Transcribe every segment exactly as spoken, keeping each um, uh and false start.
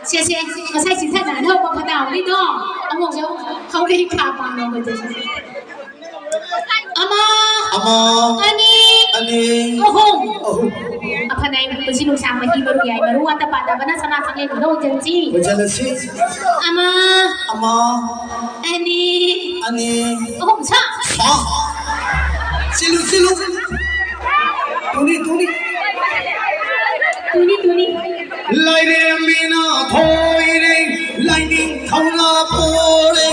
ꯁꯦ, ꯁꯦ, ꯉꯁꯥꯏ ꯆꯤꯡꯊꯅ ꯂꯧꯕ ꯈꯇꯥꯎꯅꯤꯗꯣ꯫ ꯑꯃꯨꯛꯁꯨ ꯍꯧꯔꯛꯏ ꯈꯥ ꯄꯥꯝꯃꯦ ꯑꯩꯈꯣꯏꯗꯁꯨ꯫ ꯑꯃ, ꯑꯃ, ꯑꯅꯤ, ꯑꯅꯤ, ꯑꯍꯨꯝ꯫ ꯑꯍꯨꯝ꯫ ꯑꯐꯅ ꯑꯩ ꯄꯨꯟꯁꯤ ꯅꯨꯡꯁꯥꯡꯕꯒꯤ ꯃꯔꯨ ꯌꯥꯏ, ꯃꯔꯨ ꯋꯥꯇ ꯄꯥꯗꯕꯅ ꯁꯅꯥ ꯁꯛꯂꯦꯟꯗꯨꯗ ꯑꯣꯏꯖꯔꯁꯤ꯫ ꯑꯣꯏꯖꯔꯁꯤ꯫ ꯑꯃ, ꯑꯃ, ꯑꯅꯤ, ꯑꯅꯤ, ꯑꯍꯨꯝ, ꯁꯥ꯫ ꯁꯥ꯫ ꯆꯤꯜꯂꯨ, ꯆꯤꯜꯂꯨ꯫ ꯇꯨꯅꯤ, ꯇꯨꯅꯤ꯫ ꯇꯨꯅꯤ, ꯇꯨꯅꯤ꯫ ꯂꯥꯏꯔꯦꯝꯕꯤꯅ ꯊꯣꯏꯔꯦ, ꯂꯥꯏꯅꯤꯡꯊꯧꯅ ꯄꯣꯔꯦ,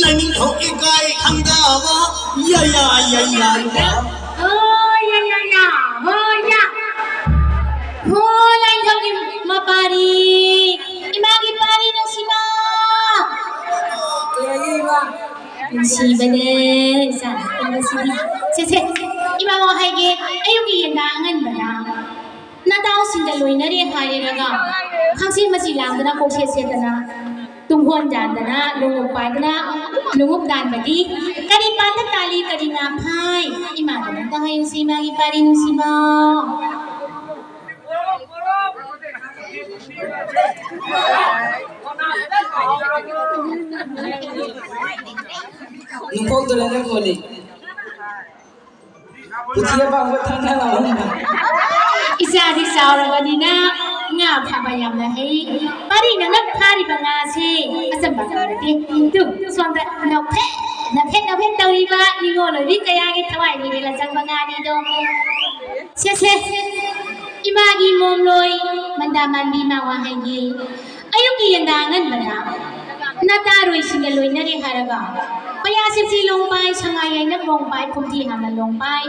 ꯂꯥꯏꯅꯤꯡꯊꯧ ꯏꯀꯥꯏ ꯈꯪꯗꯕ, ꯌꯥ, ꯌꯥ, ꯌꯥ, ꯌꯥ, ꯌꯥ꯫ ꯍꯣ, ꯌꯥ, ꯌꯥ, ꯌꯥ, ꯍꯣ, ꯌꯥ꯫ ꯍꯣ, ꯂꯥꯏꯅꯤꯡꯊꯧꯒꯤ ꯃꯄꯥꯔꯤ, ꯏꯃꯥꯒꯤ ꯄꯥꯔꯤ ꯅꯨꯡꯁꯤꯕ꯫ ꯀꯩ ꯍꯥꯏꯒꯦ, ꯏꯃꯥ? ꯅꯨꯡꯁꯤꯕꯅꯦ, ꯏꯆꯥ, ꯇꯨꯝꯕꯁꯤꯗꯤ꯫ ꯁꯦ, ꯁꯦ, ꯏꯃꯥ ꯋꯥ ꯍꯥꯏꯒꯦ, ꯑꯌꯨꯛꯀꯤ ꯌꯦꯟꯗꯥ ꯑꯉꯟꯕꯗ ꯅꯇꯥꯎꯁꯤꯡꯒ ꯂꯣꯏꯅꯔꯦ ꯍꯥꯏꯔꯒ, ꯈꯪꯁꯦ ꯃꯆꯤ ꯂꯥꯡꯗꯅ, ꯀꯣꯛꯁꯦ ꯁꯦꯠꯇꯅ, ꯇꯨꯡꯍꯣꯟ ꯌꯥꯟꯗꯅ, ꯂꯣꯡꯎꯞ ꯄꯥꯏꯗꯅ, ꯂꯣꯡꯎꯞ ꯗꯥꯟꯕꯗꯤ ꯀꯔꯤ ꯄꯥꯟꯗ ꯇꯥꯜꯂꯤ, ꯀꯔꯤ ꯉꯥ ꯐꯥꯏ? ꯏꯃꯥꯒꯤꯗꯃꯛꯇ ꯍꯥꯏꯌꯨꯁꯤ, ꯏꯃꯥꯒꯤ ꯄꯥꯔꯤ ꯅꯨꯡꯁꯤꯕ꯫ ꯅꯨꯡꯐꯧꯗꯨꯅ ꯀꯣꯜꯂꯤ꯫ ꯄꯨꯊꯤ ꯑꯄꯥꯛꯄ ꯊꯪꯅ ꯂꯥꯎꯔꯝꯕ꯫ ꯏꯆꯥꯗꯤ ꯆꯥꯎꯔꯕꯅꯤꯅ ꯉꯥ ꯐꯥꯕ ꯌꯥꯝꯅ ꯍꯩ꯫ ꯄꯥꯔꯤ ꯅꯪꯅ ꯐꯥꯔꯤꯕ ꯉꯥꯁꯦ ꯑꯆꯝꯕ ꯉꯥ ꯅꯠꯇꯦ꯫ ꯇꯨ, ꯁꯣꯝꯗ ꯅꯣꯛꯐꯦꯠ, ꯅꯣꯛꯐꯦꯠ, ꯅꯣꯛꯐꯦꯠ ꯇꯧꯔꯤꯕ ꯅꯤꯉꯣꯜ ꯑꯣꯏꯕꯤ ꯀꯌꯥꯒꯤ ꯊꯋꯥꯏ ꯃꯤꯔꯦꯜ ꯑꯆꯪꯕ ꯉꯥꯅꯤꯗꯣ꯫ ꯁꯦ, ꯁꯦ, ꯏꯃꯥꯒꯤ ꯃꯣꯝꯂꯣꯏ ꯃꯟꯗꯥ ꯃꯥꯟꯕꯤ ꯏꯃꯥ ꯋꯥꯍꯩꯒꯤ ꯑꯌꯨꯛꯀꯤ ꯌꯦꯟꯗꯥ ꯑꯉꯟꯕꯗ ꯅꯇꯥꯔꯣꯏꯁꯤꯡꯒ ꯂꯣꯏꯅꯔꯦ ꯍꯥꯏꯔꯒ, ꯄꯌꯥ ꯁꯤꯛꯁꯤ ꯂꯣꯡꯄꯥꯏ, ꯁꯉꯥꯏ ꯌꯥꯏꯅ ꯂꯣꯡꯄꯥꯏ, ꯐꯨꯝꯗꯤ ꯍꯥꯟꯅ ꯂꯣꯡꯄꯥꯏ,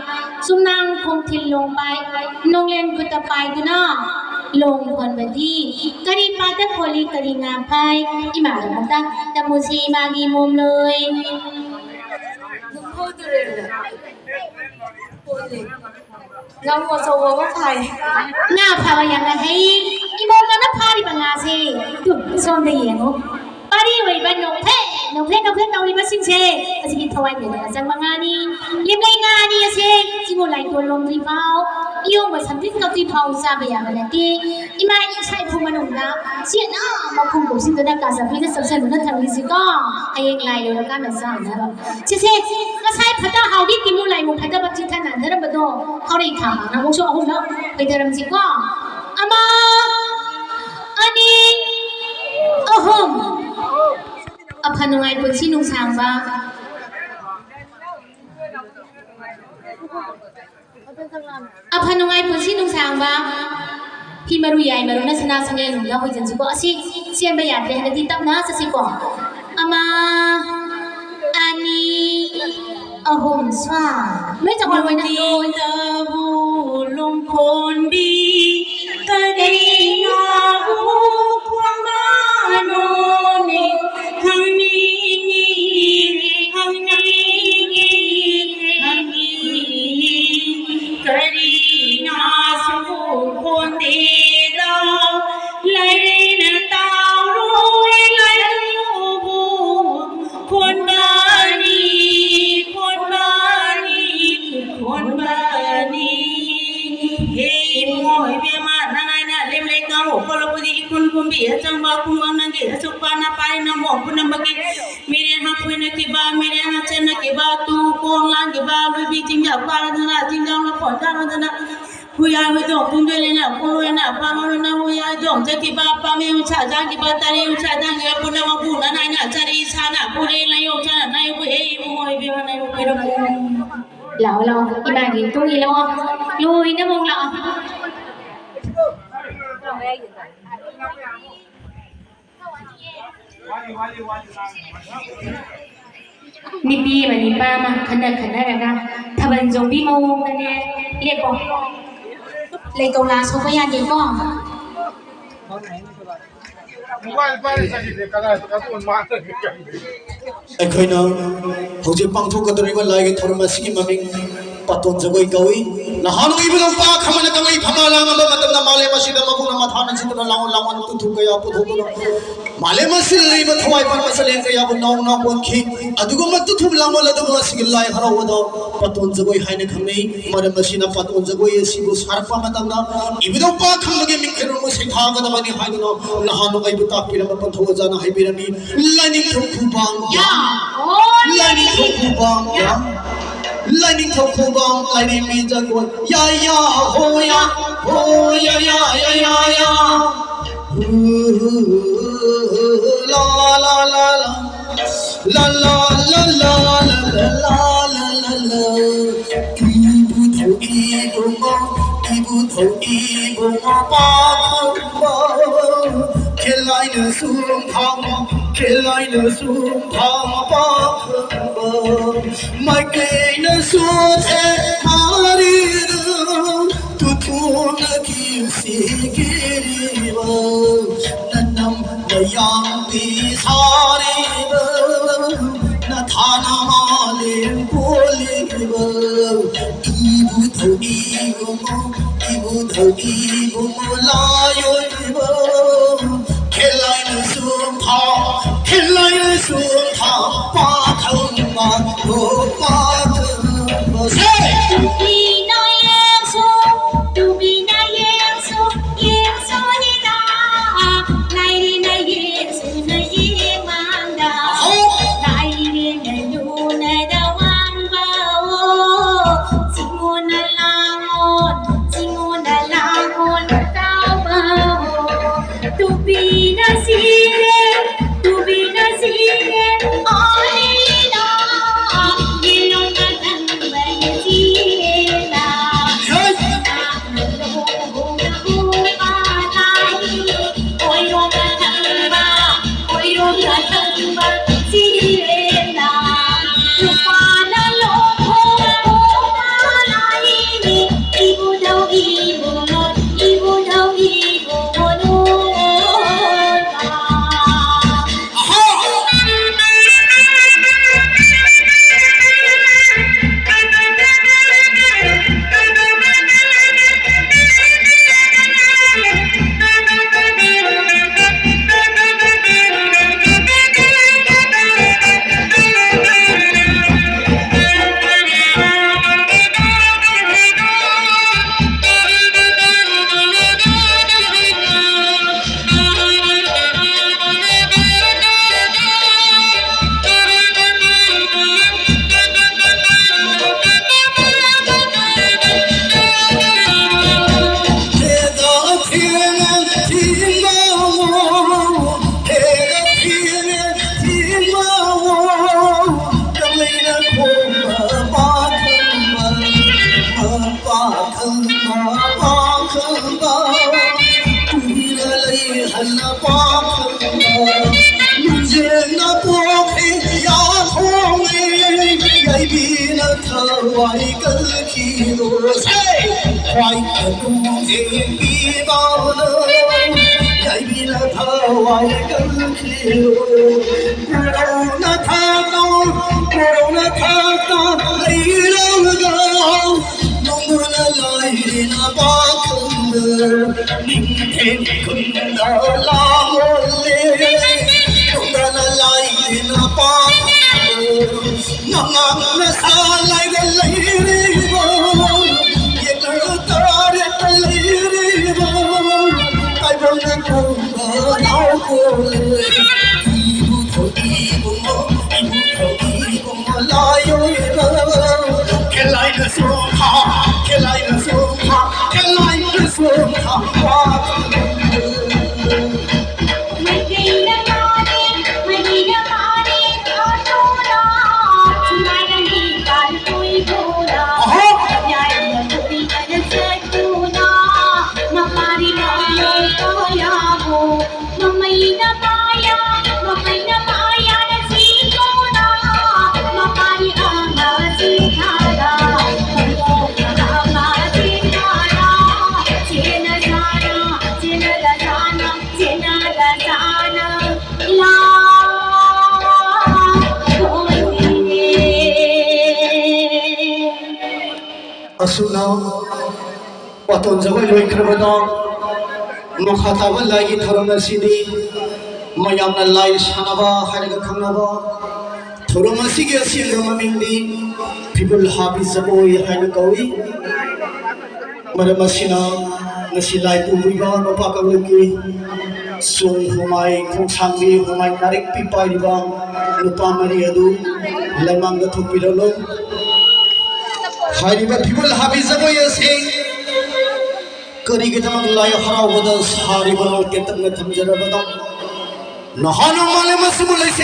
ꯆꯨꯝꯅꯥꯡ ꯈꯣꯡꯊꯤꯜ ꯂꯣꯡꯄꯥꯏ, ꯅꯣꯡꯂꯦꯟ ꯈꯨꯠꯇ ꯄꯥꯏꯗꯨꯅ ꯂꯣꯡ ꯈꯣꯟꯕꯗꯤ ꯀꯔꯤ ꯄꯥꯠꯇ ꯈꯣꯜꯂꯤ, ꯀꯔꯤ ꯉꯥ ꯐꯥꯏ? ꯏꯃꯥꯒꯤꯗꯃꯛꯇ ꯇꯝꯃꯨꯁꯤ, ꯏꯃꯥꯒꯤ ꯃꯣꯝꯂꯣꯏ꯫ ꯉꯥꯃꯨ ꯑꯆꯧꯕ ꯑꯃ ꯐꯥꯏ꯫ ꯉꯥ ꯐꯥꯕ ꯌꯥꯝꯅ ꯍꯩ꯫ ꯏꯃꯣꯝꯅꯅ ꯐꯥꯔꯤꯕ ꯉꯥꯁꯦ, ꯇꯨ, ꯁꯣꯝꯗ ꯌꯦꯡꯉꯨ꯫ ꯄꯥꯔꯤ ꯑꯣꯏꯕ ꯅꯣꯛꯐꯦꯠ, ꯅꯣꯛꯐꯦꯠ, ꯅꯣꯛꯐꯦꯠ ꯇꯧꯔꯤꯕꯁꯤꯡꯁꯦ, ꯑꯁꯤꯒꯤ ꯊꯋꯥꯏ ꯃꯤꯔꯦꯜ ꯑꯆꯪꯕ ꯉꯥꯅꯤ꯫ ꯂꯤꯝꯂꯩ ꯉꯥ ꯑꯅꯤ ꯑꯁꯦ ꯆꯤꯡꯉꯨ ꯂꯥꯏꯇꯣꯟ ꯂꯣꯡꯗ꯭ꯔꯤ ꯐꯥꯎ ꯑꯌꯣꯡꯕ ꯁꯝꯖꯤꯟ ꯀꯛꯄꯤ ꯐꯥꯎ ꯆꯥꯕ ꯌꯥꯕ ꯅꯠꯇꯦ꯫ ꯏꯃꯥ ꯏꯁꯥ ꯏꯐꯨ ꯃꯅꯨꯡꯗ ꯆꯦꯠꯅ ꯃꯈꯨꯝ ꯀꯣꯛꯁꯤꯟꯗꯨꯅ ꯀꯥꯖꯥꯄꯤꯗ ꯆꯞꯁꯤꯟꯗꯨꯅ ꯊꯝꯂꯤꯁꯤꯀꯣ꯫ ꯍꯌꯦꯡ ꯂꯥꯏ ꯂꯣꯏꯔꯀꯥꯟꯗ ꯆꯥꯅꯕ꯫ ꯁꯤꯁꯦ ꯉꯁꯥꯏ ꯐꯠꯇ ꯍꯥꯎꯗꯤ ꯇꯤꯃꯨ ꯂꯥꯏꯃꯨ ꯐꯠꯇꯕ ꯆꯤꯊ ꯅꯥꯟꯊꯔꯝꯕꯗꯣ ꯈꯥꯎꯔꯩ ꯊꯥ ꯃꯥꯡꯅ ꯑꯃꯨꯛꯁꯨ ꯑꯍꯨꯝꯂꯛ ꯈꯣꯏꯊꯔꯝꯁꯤꯀꯣ꯫ ꯑꯃ, ꯑꯅꯤ, ꯑꯍꯨꯝ꯫ ꯑꯐ ꯅꯨꯡꯉꯥꯏ ꯄꯨꯟꯁꯤ ꯅꯨꯡꯁꯥꯡꯕ꯫ ꯑꯐ ꯅꯨꯡꯉꯥꯏ ꯄꯨꯟꯁꯤ ꯅꯨꯡꯁꯥꯡꯕ꯫ ꯐꯤ ꯃꯔꯨ ꯌꯥꯏ ꯃꯔꯨꯅ ꯁꯅꯥ ꯁꯪꯂꯦꯟ ꯅꯨꯡꯗ ꯍꯣꯏꯖꯟꯁꯤꯀꯣ꯫ ꯑꯁꯤ ꯆꯦꯟꯕ ꯌꯥꯗ꯭ꯔꯦ, ꯍꯟꯗꯛꯇꯤ ꯇꯞꯅ ꯆꯠꯁꯤꯀꯣ꯫ ꯑꯃ, ꯑꯅꯤ, ꯑꯍꯨꯝ, ꯁ꯭ꯋꯥ꯫ ꯂꯣꯏ ꯆꯪꯉꯣ, ꯂꯣꯏꯅ꯫ ꯅꯨꯡꯗꯤꯟꯗꯕꯨ ꯂꯨꯝꯐꯣꯟꯕꯤ ꯀꯔꯤꯅꯥꯕꯨ ꯈꯣꯡꯕꯥꯅꯣꯅꯦ ꯈꯪꯅꯤꯡꯉꯤ, ꯈꯪꯅꯤꯡꯉꯤ, ꯈꯪꯅꯤꯡꯉꯤ꯫ ꯀꯔꯤꯅꯥꯁꯨ ꯈꯣꯟꯗꯦꯗ ꯂꯩꯔꯦꯅ ꯇꯥꯎꯔꯣꯏ ꯂꯩꯔꯨꯕꯨ ꯈꯣꯟꯕꯥꯅꯤ, ꯈꯣꯟꯕꯥꯅꯤ, ꯈꯣꯟꯕꯥꯅꯤ꯫ ꯍꯦ ꯏꯕꯨꯡꯉꯣ, ꯏꯕꯦꯝꯃ, ꯅꯪ ꯑꯩꯅ ꯂꯦꯝ ꯂꯩ ꯀꯥꯡꯉꯨ ꯈꯣꯠꯂꯛꯄꯗꯤ ꯏꯈꯨꯟ ꯈꯨꯟꯕꯤ ꯑꯆꯪꯕ ꯈꯨꯡꯒꯪ ꯅꯪꯒꯤ ꯑꯆꯨꯞꯄ ꯅꯄꯥꯏ ꯅꯃꯣ ꯄꯨꯝꯅꯃꯛꯀꯤ ꯃꯤꯔꯦꯟ ꯍꯥꯞꯄꯣꯏꯅꯈꯤꯕ, ꯃꯤꯔꯦꯟ ꯍꯥꯆꯟꯅꯈꯤꯕ, ꯇꯨ ꯀꯣꯡ ꯂꯥꯡꯈꯤꯕ, ꯂꯣꯏꯕꯤ ꯆꯤꯡꯖꯥꯎ ꯀꯥꯔꯗꯨꯅ, ꯆꯤꯡꯖꯥꯎꯅ ꯐꯣꯟ ꯀꯥꯔꯗꯨꯅ, ꯍꯨꯏꯌꯥꯏ ꯍꯨꯏꯗꯣꯡ ꯄꯨꯡꯗꯣꯏ ꯂꯩꯅ ꯄꯨꯡꯂꯣꯏꯅ ꯐꯥꯡꯂꯣꯏꯅ ꯍꯨꯏꯌꯥꯏ ꯗꯣꯡ ꯆꯠꯈꯤꯕ ꯄꯥꯝꯃꯤ ꯎꯟꯁꯥ ꯆꯥꯈꯤꯕ ꯇꯔꯦ ꯎꯟꯁꯥ ꯆꯥꯈꯤꯕ ꯄꯨꯝꯅꯃꯛꯄꯨ ꯅꯅꯥꯏꯅ ꯆꯔꯤ ꯁꯥꯅ ꯄꯨꯔꯦ ꯂꯥꯏꯌꯣꯡ ꯆꯥꯅ ꯅꯥꯏꯌꯣꯛꯄꯨ ꯍꯦ ꯏꯕꯨꯡꯉꯣ ꯏꯕꯦꯝꯃ ꯅꯥꯏꯌꯣꯛꯄꯤꯔꯝꯃꯨ꯫ ꯂꯥꯛꯑꯣ ꯂꯥꯛꯑꯣ ꯏꯃꯥꯒꯤ ꯃꯇꯨꯡ ꯏꯜꯂꯛꯑꯣ ꯂꯣꯏꯅꯃꯛ ꯂꯥꯛꯑꯣ꯫ ꯅꯨꯄꯤ ꯑꯃ ꯅꯨꯄꯥ ꯑꯃ ꯈꯟꯅ ꯈꯟꯅꯔꯒ ꯊꯥꯕꯜ ꯆꯣꯡꯕꯤ ꯃꯑꯣꯡꯗꯅꯦ꯫ ꯂꯦꯞꯄꯣ꯫ ꯂꯩꯀꯧꯂꯥ ꯁꯣꯛꯄ ꯌꯥꯗꯦꯀꯣ꯫ ꯑꯩꯈꯣꯏꯅ ꯍꯧꯖꯤꯛ ꯄꯥꯡꯊꯣꯛꯀꯗꯧꯔꯤꯕ ꯂꯥꯏꯒꯤ ꯊꯧꯔꯝ ꯑꯁꯤꯒꯤ ꯃꯃꯤꯡ ꯄꯥꯇꯣꯟ ꯖꯒꯣꯏ ꯀꯧꯏ꯫ ꯅꯍꯥꯟ ꯑꯣꯏꯕ ꯅꯨꯄꯥ ꯈꯃꯅ ꯀꯪꯂꯩ ꯐꯝꯕꯥꯜ ꯂꯥꯡꯉꯝꯕ ꯃꯇꯝꯗ ꯃꯥꯂꯦꯝ ꯑꯁꯤꯗ ꯃꯕꯨꯛꯅ ꯃꯊꯥꯅ ꯆꯤꯟꯗꯨꯅ ꯂꯥꯡꯑꯣꯟ ꯂꯥꯡꯑꯣꯟ ꯇꯨꯊꯨ ꯀꯌꯥ ꯄꯨꯊꯣꯛꯇꯨꯅ ꯃꯥꯂꯦꯝ ꯑꯁꯤꯗ ꯂꯩꯕ ꯊꯋꯥꯏ ꯄꯥꯟꯕ ꯆꯂꯦꯟ ꯀꯌꯥꯕꯨ ꯅꯧꯅ ꯑꯣꯟꯈꯤ꯫ ꯑꯗꯨꯒꯨꯝꯕ ꯇꯨꯊꯨ ꯂꯥꯡꯑꯣꯟ ꯑꯗꯨꯕꯨ ꯑꯁꯤꯒꯤ ꯂꯥꯏ ꯍꯔꯥꯎꯕꯗ ꯄꯥꯇꯣꯟ ꯖꯒꯣꯏ ꯍꯥꯏꯅ ꯈꯪꯅꯩ꯫ ꯃꯔꯝ ꯑꯁꯤꯅ ꯄꯥꯇꯣꯟ ꯖꯒꯣꯏ ꯑꯁꯤꯕꯨ ꯁꯥꯔꯛꯄ ꯃꯇꯝꯗ ꯏꯕꯨꯙꯧ ꯄꯥꯈꯪꯕꯒꯤ ꯃꯤꯡꯈꯥꯏꯂꯣꯟꯕꯨ ꯁꯩꯊꯥꯒꯗꯕꯅꯤ ꯍꯥꯏꯗꯨꯅ ꯅꯍꯥꯟ ꯑꯩꯕꯨ ꯇꯥꯛꯄꯤꯔꯝꯕ ꯄꯟꯊꯧ ꯑꯣꯖꯥꯅ ꯍꯥꯏꯕꯤꯔꯝꯃꯤ꯫ ꯂꯥꯏꯅꯤꯡꯊꯧ ꯈꯨꯕꯥꯡ ꯌꯥ꯫ ꯌꯥ꯫ ꯑꯣ, ꯂꯥꯏꯅꯤꯡꯊꯧ ꯈꯨꯕꯥꯡ ꯌꯥ꯫ ꯂꯥꯏꯅꯤꯡꯊꯧ ꯈꯨꯕꯥꯡ ꯂꯥꯏꯔꯦꯝꯕꯤ ꯖꯒꯣꯏ ꯌꯥ ꯌꯥ ꯍꯣ ꯌꯥ ꯍꯣ ꯌꯥ ꯌꯥ ꯌꯥ ꯌꯥ ꯌꯥ꯫ ꯍꯨ ꯍꯨ ꯍꯨ ꯍꯨ ꯍꯨ ꯂꯥ ꯂꯥ ꯂꯥ ꯂꯥ꯫ ꯂꯥ ꯂꯥ ꯂꯥ ꯂꯥ ꯂꯥ ꯂꯥ ꯂꯥ ꯂꯥ ꯂꯥ꯫ ꯏꯕꯨꯙꯧ ꯏꯕꯨꯡꯉꯣ, ꯏꯕꯨꯙꯧ ꯏꯕꯨꯡꯉꯣ ꯄꯥꯈꯪꯕ꯫ ꯈꯦꯂꯥꯏꯅ ꯁꯨꯝ ꯊꯥꯡ, ꯈꯦꯂꯥꯏꯅ ꯁꯨꯝ ꯊꯥꯡ ꯄꯥꯈꯪꯕ꯫ ꯃꯥꯏꯀꯩꯅ ꯁꯨꯝ ꯊꯦꯛ ꯃꯥꯔꯤꯗꯨ ꯇꯨꯊꯨꯅ ꯀꯤꯁꯤ ꯀꯤꯔꯤꯕ꯫ ꯅꯅꯝ ꯅꯌꯥꯝꯕꯤ ꯁꯥꯔꯤꯕ, ꯅꯊꯥꯅ ꯃꯥꯂꯦꯝ ꯀꯣꯜꯂꯤꯕ, ꯏꯕꯨꯙꯧ ꯏꯕꯨꯡꯉꯣ, ꯏꯕꯨꯙꯧ ꯏꯕꯨꯡꯉꯣ ꯂꯥꯏꯑꯣꯏꯕ, ꯈꯦꯂꯥꯏꯅ ꯁꯨꯝ ꯊꯥ, ꯈꯦꯂꯥꯏꯅ ꯁꯨꯝ ꯊꯥ, ꯄꯥꯊꯧ ꯃꯥꯊꯧ ꯄꯥꯊꯧ ꯁꯦ꯫ ꯇꯨꯕꯤꯅ ꯌꯦꯡꯁꯨ, ꯇꯨꯕꯤꯅ ꯌꯦꯡꯁꯨ, ꯌꯦꯡꯁꯨꯅꯤꯗ, ꯂꯥꯏꯔꯦꯅ ꯌꯦꯡꯁꯨꯅ ꯌꯦꯡꯃꯥꯡꯗ, ꯂꯥꯏꯔꯦꯅ ꯂꯨꯅꯗ ꯋꯥꯡꯕ, ꯁꯤꯃꯣꯅ ꯂꯥꯡꯉꯣꯟ, ꯁꯤꯃꯣꯅ ꯂꯥꯡꯉꯣꯟ ꯇꯥꯕ, ꯇꯨꯕꯤꯅ ꯁꯤꯔꯦ, ꯇꯨꯕꯤꯅ ꯁꯤꯔꯦ, ꯑꯣꯅꯤꯅ, ꯌꯦꯂꯣꯅ ꯊꯪꯕ ꯁꯤꯔꯦꯅ꯫ ꯊꯋꯥꯏ ꯀꯜꯈꯤꯅꯨ꯫ ꯍꯦ! ꯈ꯭ꯋꯥꯏ ꯀꯇꯨ ꯌꯦꯡꯕꯤꯕꯅ ꯌꯥꯏꯕꯤꯅ ꯊꯋꯥꯏ ꯀꯜꯈꯤꯅꯨ꯫ ꯀꯣꯔꯧꯅ ꯊꯥꯡꯅ, ꯀꯣꯔꯧꯅ ꯊꯥꯡꯅ ꯂꯩꯔꯒ ꯅꯣꯡꯃꯅ ꯂꯥꯏꯔꯤꯅ ꯄꯥꯈꯪꯗ ꯅꯤꯡꯊꯦꯝ ꯈꯨꯟꯗ ꯂꯥꯡꯂꯣꯜꯂꯦ꯫ ꯅꯣꯡꯃꯅ ꯂꯥꯏꯔꯤꯅ ꯄꯥꯈꯪꯗ ꯃꯉꯥꯡꯅ ꯁꯥꯂꯥꯏꯗ ꯂꯩꯔꯤꯕ, ꯌꯦꯠꯅ ꯇꯔꯦꯠꯇ ꯂꯩꯔꯤꯕ, ꯇꯥꯏꯕꯪꯅ ꯈꯨꯔꯨꯝꯕ ꯂꯥꯎꯀꯣꯜꯂꯦ꯫ ꯏꯕꯨ ꯊꯧꯏꯕꯨꯡꯉꯣ, ꯏꯕꯨ ꯊꯧꯏꯕꯨꯡꯉꯣ ꯂꯥꯏꯑꯣꯏꯔ꯫ ꯈꯦꯂꯥꯏꯅ ꯁꯣꯝꯈꯥ, ꯈꯦꯂꯥꯏꯅ ꯁꯣꯝꯈꯥ, ꯈꯦꯂꯥꯏꯅ ꯁꯣꯝꯈꯥ꯫ ꯑꯁꯨꯝꯅ ꯄꯥꯇꯣꯟ ꯖꯒꯣꯏ ꯂꯣꯏꯈ꯭ꯔꯕꯗ ꯃꯈꯥ ꯇꯥꯕ ꯂꯥꯏꯒꯤ ꯊꯧꯔꯝ ꯑꯁꯤꯗꯤ ꯃꯌꯥꯝꯅ ꯂꯥꯏ ꯁꯥꯟꯅꯕ ꯍꯥꯏꯔꯒ ꯈꯪꯅꯕ ꯊꯧꯔꯝ ꯑꯁꯤꯒꯤ ꯑꯁꯦꯡꯕ ꯃꯃꯤꯡꯗꯤ ꯐꯤꯕꯨꯜ ꯍꯥꯕꯤ ꯖꯒꯣꯏ ꯍꯥꯏꯅ ꯀꯧꯏ꯫ ꯃꯔꯝ ꯑꯁꯤꯅ ꯉꯁꯤ ꯂꯥꯏ ꯄꯨꯔꯤꯕ ꯅꯨꯄꯥ ꯀꯥꯡꯂꯨꯞꯀꯤ ꯁꯣꯝ ꯍꯨꯃꯥꯏ ꯈꯣꯡꯁꯥꯡꯕꯤ ꯍꯨꯃꯥꯏ ꯅꯥꯔꯤꯛꯄꯤ ꯄꯥꯏꯔꯤꯕ ꯅꯨꯄꯥ ꯃꯔꯤ ꯑꯗꯨ ꯂꯩꯃꯥꯡꯗ ꯊꯣꯛꯄꯤꯔꯛꯂꯣ꯫ ꯍꯥꯏꯔꯤꯕ ꯐꯤꯕꯨꯜ ꯍꯥꯕꯤ ꯖꯒꯣꯏ ꯑꯁꯤ ꯀꯔꯤꯒꯤꯗꯃꯛ ꯂꯥꯏ ꯍꯔꯥꯎꯕꯗ ꯁꯥꯔꯤꯕꯅꯣ ꯇꯦꯟꯇꯛꯅ ꯊꯝꯖꯔꯕꯗ ꯅꯍꯥꯟ ꯃꯥꯂꯦꯝ ꯑꯁꯤꯕꯨ ꯂꯩꯁꯦ